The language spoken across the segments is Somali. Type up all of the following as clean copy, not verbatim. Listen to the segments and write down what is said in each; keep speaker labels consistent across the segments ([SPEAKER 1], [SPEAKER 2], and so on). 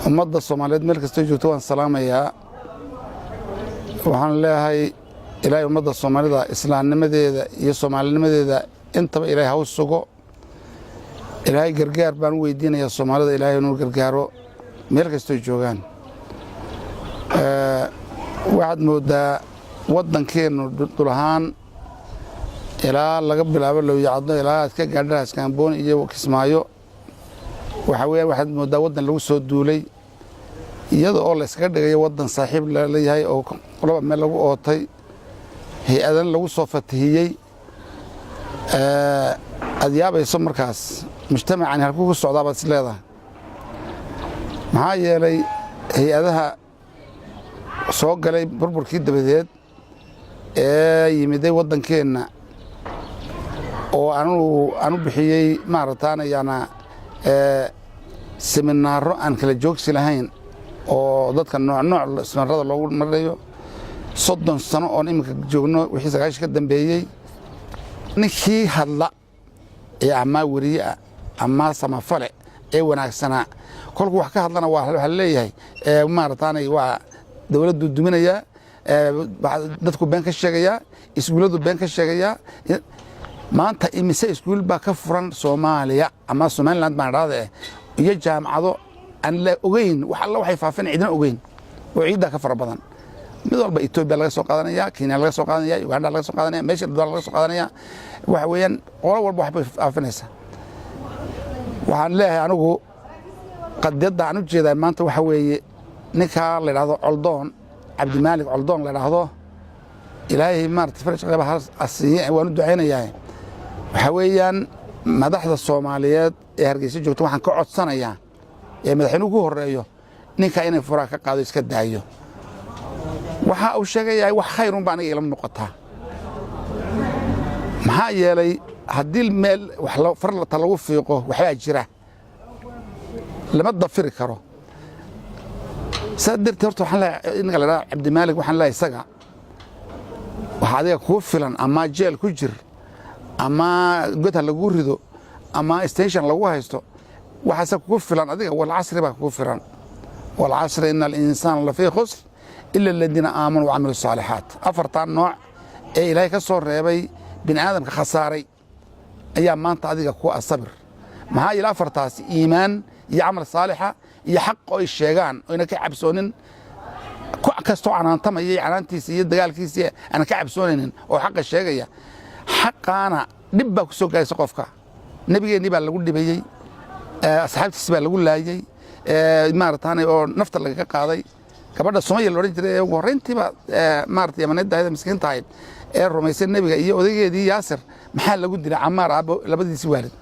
[SPEAKER 1] Ummadda Soomaaliyeed meel kastoo joogto waan salaamayaa. Waxaan leeyahay, Ilaahay ummadda Soomaalida islaamnimadeeda iyo soomaalinimadeeda intaba Ilaahay haw sugo. Ilaahay gargaar baan u weydiinayaa Soomaalida, Ilaahay inuu gargaaro meel kastoo joogaan. Waxaad mooddaa waddankeennu dhul ahaan, ilaa laga bilaabo Lowyacaddo ilaa aad ka gaadha Raaskambooni iyo Kismaayo, waxaa weeyaan waxaad mooddaa waddan lagu soo duulay, iyada oo la iskaga dhigayo waddan saaxiib laleeyahay oo qolaba meel lagu ootay, hay-adan lagu soo fatihiyey. Aad yaabayso markaas mujtamacani halkuu ku socdaa baad is leedahay. Maxaa yeelay, hay-adaha soo galay burburkii dabadeed ee yimiday waddankeenna oo anugu aan u bixiyey maaragtaan yaana seminaaro aan kala joogsi lahayn oo dadka nooc nooc seminaarada loogu marayo, 30 sano oon iminka joogno, wixii 90 ka dambeeyey, ninkii hadla ee amaa weriye ah amaa samafale ee wanaagsanaa, kolkuu wax ka hadlana waxaa leeyahay, maarataanay, waa dowladdu duminayaa, dadku been ka sheegayaa, iskuulladu been ka sheegayaa. Maanta imise iskuul baa ka furan Soomaaliya ama Somaliland baan idhaahda eh, iyo jaamacado aan la ogeyn wax alla waxay faafin, cidna ogeyn oo ciiddaa ka fara badan? Mid walba Etoobiya laga soo qaadanaya, Kenya laga soo qaadanaya, Uganda laga soo qaadanaya, meesha doona laga soo qaadanaya. Waxa weeyaan qolo walba waxbay faafinaysaa. Waxaan leeyahay anigu qadiyadda aan u jeedaa maanta waxa weeye ninkaa la idhahdo Coldoon, Cabdimaalik Coldoon la idhaahdo. Ilaahay maarata faraj qeyba ha siiye, waan u ducaynayaa. Waxaa weeyaan madaxda Soomaaliyeed ee Hargeysa joogta waxaan ka codsanayaa, ee madaxweynuhu ku horreeyo, ninkaa inay furaa ka qaado, iska daayo. Waxa uu sheegayaa wax khayrun ba aniga ila muuqataa. Maxaa yeelay, haddii meel farta lagu fiiqo, waxbaa jira, lama dafiri karo. Saa darteed horta waxaan leeyahay ninka la dhaha Cabdimaalik, waxaan leeyahay isaga waxaa adiga kuu filan ama jeel ku jir ama god ha lagu rido ama station lagu haysto, waxaase kugu filan adiga والعصر baa kugu filan. والعصر إن الإنسان لفي خسر إلا الذين آمنوا وعملوا الصالحات. Afartan nooc ee Ilaahay ka soo reebay bini aadamka khasaaray ayaa maanta adiga ku asabir. Maxaa yeele, afartaasi iimaan iyo camal saalixa iyo xaq oo ay sheegaan oyna ka cabsoonin, ku kastoo canaantamaya iyo canaantiisa iyo dagaalkiisa aanan ka cabsoonaynin oo xaqa sheegaya, xaqaana dhib baa ku soo gaaraysa qofka. Nebigeennii baa lagu dhibayey, asxaabtiisi baa lagu laayey, maarataane, oo nafta lagaga qaaday. Gabadha Sumaya la odhan jiray ee ugu horrayntiiba maarata Yamaneedda ahayd, miskiinta ahayd ee rumaysay nebiga, iyo odaygeedii Yaasir, maxaa lagu dilay? Camaar aabbo, labadiisi waalid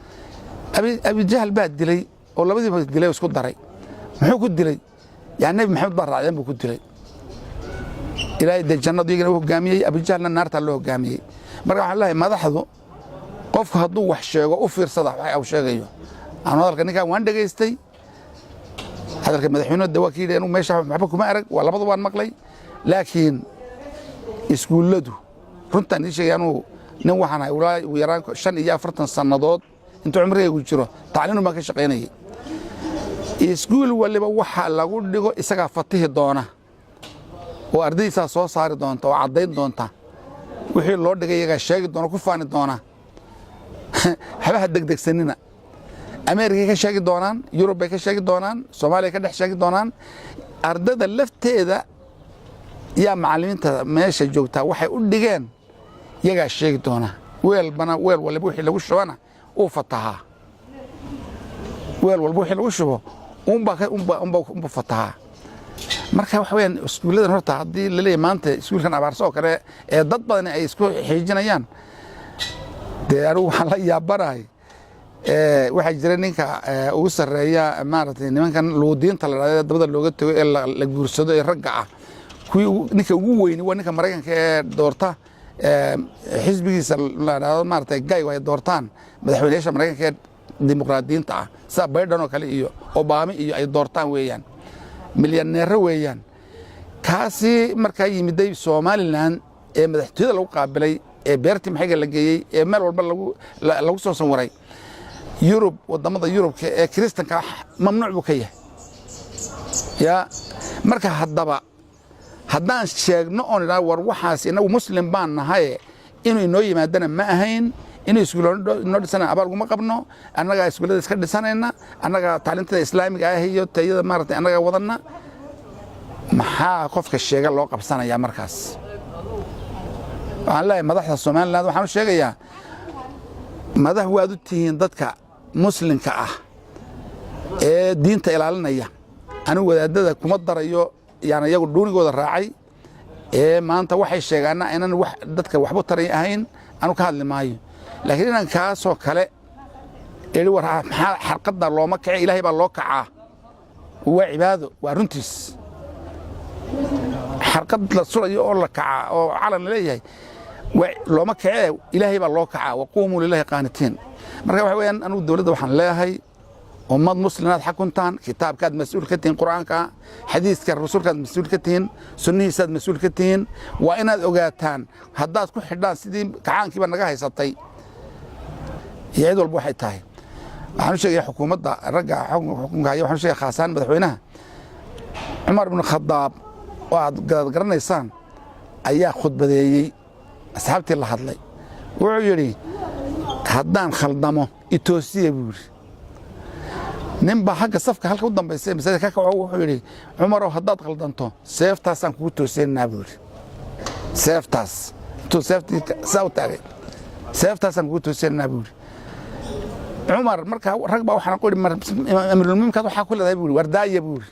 [SPEAKER 1] Abijahal baa dilay oo labadiiba dilay oo isku daray. Muxuu ku dilay? Yaa Nebi Maxamed baa raacdeen buu ku dilay. Ilaahay dee jannadu iyagana u hogaamiyey, Abijahalna naartaa loo hogaamiyey. Marka waxaan leeyahay, madaxdu qofku hadduu wax sheego, u fiirsada waxa uu sheegayo. Anu hadalka ninkan waan dhegaystay, hadalka madaxweynuhu de waa kii yidhi, anugu meesha waxba kuma arag, waa labada waan maqlay. Laakiin iskuulladu, runtaan idiin sheegay, anugu nin waxaan ahay ugu yaraan 45 sannadood intuu cumrigaygu jiro tacliinu baan ka shaqaynayay. Iskuul waliba waxa lagu dhigo isagaa fatihi doona oo ardaydiisaa soo saari doonta oo caddayn doonta. Wixii loo dhigay iyagaa sheegi doona, ku faani doona. Habaha degdegsanina. Ameerikay ka sheegi doonaan, Yurub bay ka sheegi doonaan, Soomaaliya ka dhex sheegi doonaan. Ardada lafteeda yaa macallimiinta meesha joogtaa waxay u dhigeen iyagaa sheegi doona. Weelbana, weel waliba wixii lagu shubana uu fatahaa. Weel walba wixii lagu shubo unba fatahaa. Marka waxa weyaan iskuulladan horta haddii laleeyahy maanta iskuulkan Abaarso oo kale ee dad badani ay isku xiijinayaan, dee anigu waxaan la yaabanahay, waxaa jira ninka ugu sarreeya maaragtay nimankan luudiinta la dhahdo, dabada looga tago ee la guursado ee ragga ah, kuwii ninka ugu weyni waa ninka Maraykanka ee doorta xisbigiisa la dhahdo maaragtay gay ay doortaan madaxweynayaasha Maraykanka ee dimuqraadiyiinta ah, sida Biden oo kale iyo Obama iyo ay doortaan weeyaan, milyaneero weeyaan. Kaasi markaa yimiday Somaliland ee madaxtooyada lagu qaabilay ee beertii maxayga la geeyey ee meel walba lagu soo sawiray, Yurub, waddamada Yurubka ee Kiristanka mamnuuc buu ka yahay. Yaa marka haddaba haddaan sheegno oon idhaha, war waxaas inagu Muslim baan nahaye, inuu inoo yimaadana ma ahayn, inuu iskuulo inoo dhisana abaal kuma qabno. Annagaa iskuullada iska dhisanayna, annagaa tacliintada Islaamiga ah iyo tayada maaragtay annagaa wadanna. Maxaa qofka sheega loo qabsanayaa? Markaas waxaan leeyahay madaxda Somaliland, waxaan u sheegayaa, madax waad u tihiin dadka Muslimka ah ee diinta ilaalinaya. Anigu wadaadada kuma darayo, yani iyagu dhuunigooda raacay ee maanta waxay sheegaana inaan wax dadka waxba taray ahayn, anu ka hadli maayo. Laakiin inaan kaasoo kale ii war, maxaa xarqadda looma kace? Ilaahay baa loo kacaa, waa cibaado, waa runtiis. Xarqad la surayo oo la kacaa oo calan la leeyahay looma kacee, Ilaahay baa loo kacaa. وقوموا لله قانتين. Marka waxa weeyaan, anugu dowladda waxaan leeyahay, ummad muslimaad xakuntaan, kitaabkaad mas-uul ka tihiin, Qur'aanka, xadiiska Rasuulkaad mas-uul ka tihiin, sunnihiisaad mas-uul ka tihiin. Waa inaad ogaataan haddaad ku xidhaan sidii kacaankiiba naga haysatay iyo cid walba waxay tahay. Waxaan u sheegaya xukuumadda, ragga xukunka haya waxaan u sheegaya, khaasaan madaxweynaha. Cumar ibnu Khadaab oo aad garanaysaan ayaa khudbadeeyey, asxaabtii la hadlay. Wuxuu yidhi, "Haddaan khaldamo itoosiya," buu yidhi. Nin baa xagga safka halka u dambaysa masaajidka ka kaco, wuxuu yidhi, "Cumarow, haddaad khaldanto seeftaasaan kugu toosinaynaa," buu yidhi. Seeftaas intuu seeftii saa u taagay, "Seeftaasaan kugu toosinaynaa," buu yidhi Cumar. Marka rag baa waxaan ku yidhi, "Amiirulmu'miniinkaad waxaa ku leedahay?" buu yidhi. "War daaya," buu yidhi.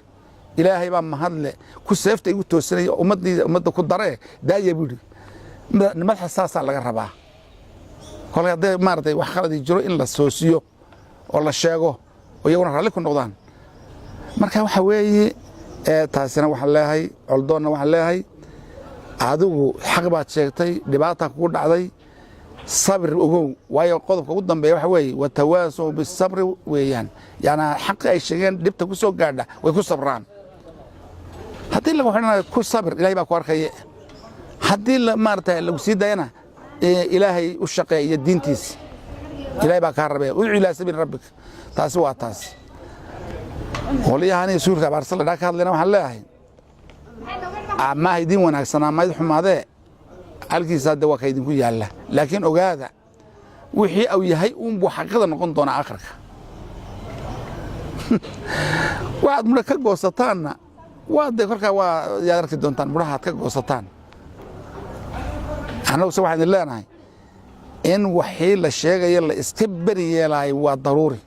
[SPEAKER 1] "Ilaahay baa mahadle ku seefta igu toosinaya ummaddii ummadda ku daree, daaya," buu yidhi. Madaxa saasaa laga rabaa, kolay hadday maaragtay wax khaladii jiro in la soosiyo oo la sheego oo iyaguna raalli ku noqdaan. Marka waxa weeye, taasina waxaan leeyahay Coldoonna, waxaan leeyahay, adigu xaq baad sheegtay, dhibaata kugu dhacday, sabir ogow. Waayo, qodobka ugu dambeeya waxa weeye وتواصوا بالصبر weeyaan. Yani xaqi ay sheegeen dhibta ku soo gaadha way ku sabraan. Haddii lagu xidhanayo, ku sabir, Ilahay baa ku arkaya. Haddii maarata lagu sii daayana, Ilaahay u shaqeeya iyo diintiisa, Ilahay baa kaa rabaya. ادع إلى سبيل ربك. Taasi waa taas. Qolyahan suulka Abaarsa la dhaa ka hadlayna, waxaan leeyahay, maaha idin wanaagsanaa, ma id xumaadee, halkiisa hadde waa ka idinku yaalla. Laakiin ogaada, wixii au yahay uunbuu xaqiiqada noqon doonaa akhirka. Waxaad mudho ka goosataanna waa dee kolkaa waa yaad arki doontaan mudhaha aad ka goosataan. Annaguse waxaan idin leenahay, in waxii la sheegaya la iska beri yeelaayo waa daruuri.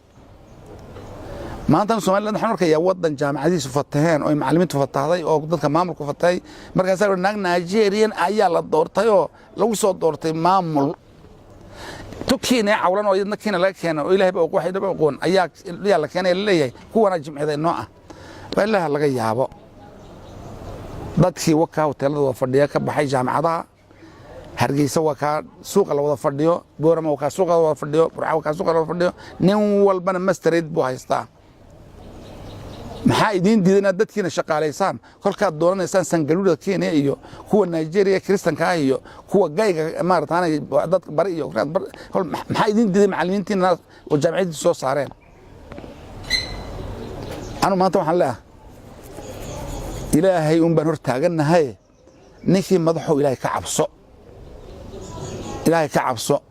[SPEAKER 1] Maanta Somaliland waxaan arkayaa waddan jaamacadihiisu fataheen oo macallimiintu fatahday oo dadka maamulku fatahay. Markaasaa naag Nigerian ayaa la doortay oo lagu soo doortay maamul. Tu Kenya cawlan oo iyadna Kenya laga keena oo Ilahay ba waxay dhaba aqoon ayaa la keenaya, laleeyahay kuwana jimcida inoo ah. Waa Ilaha laga yaabo. Dadkii wakaa hoteelada wada fadhiya ka baxay jaamacadaha. Hargeysa waa kaa suuqa la wada fadhiyo, Boorama waa kaa suuqa la wada fadhiyo, Burca waa kaa suuqa la wada fadhiyo. Nin walbana masterate buu haystaa. Maxaa idiin diiday inaad dadkiina shaqaalaysaan kolkaad doonanaysaan sangaluuda Kenya iyo kuwa Nigeria Kiristanka ah iyo kuwa gayga maarataanay dadka bari iyo? Maxaa idiin diiday macallimiintiina oo jaamicadii soo saareen? Anu maanta waxaan leeyahay, Ilaahay un baan hor taagannahay. Ninkii madaxow, Ilaahay ka cabso, Ilaahay ka cabso.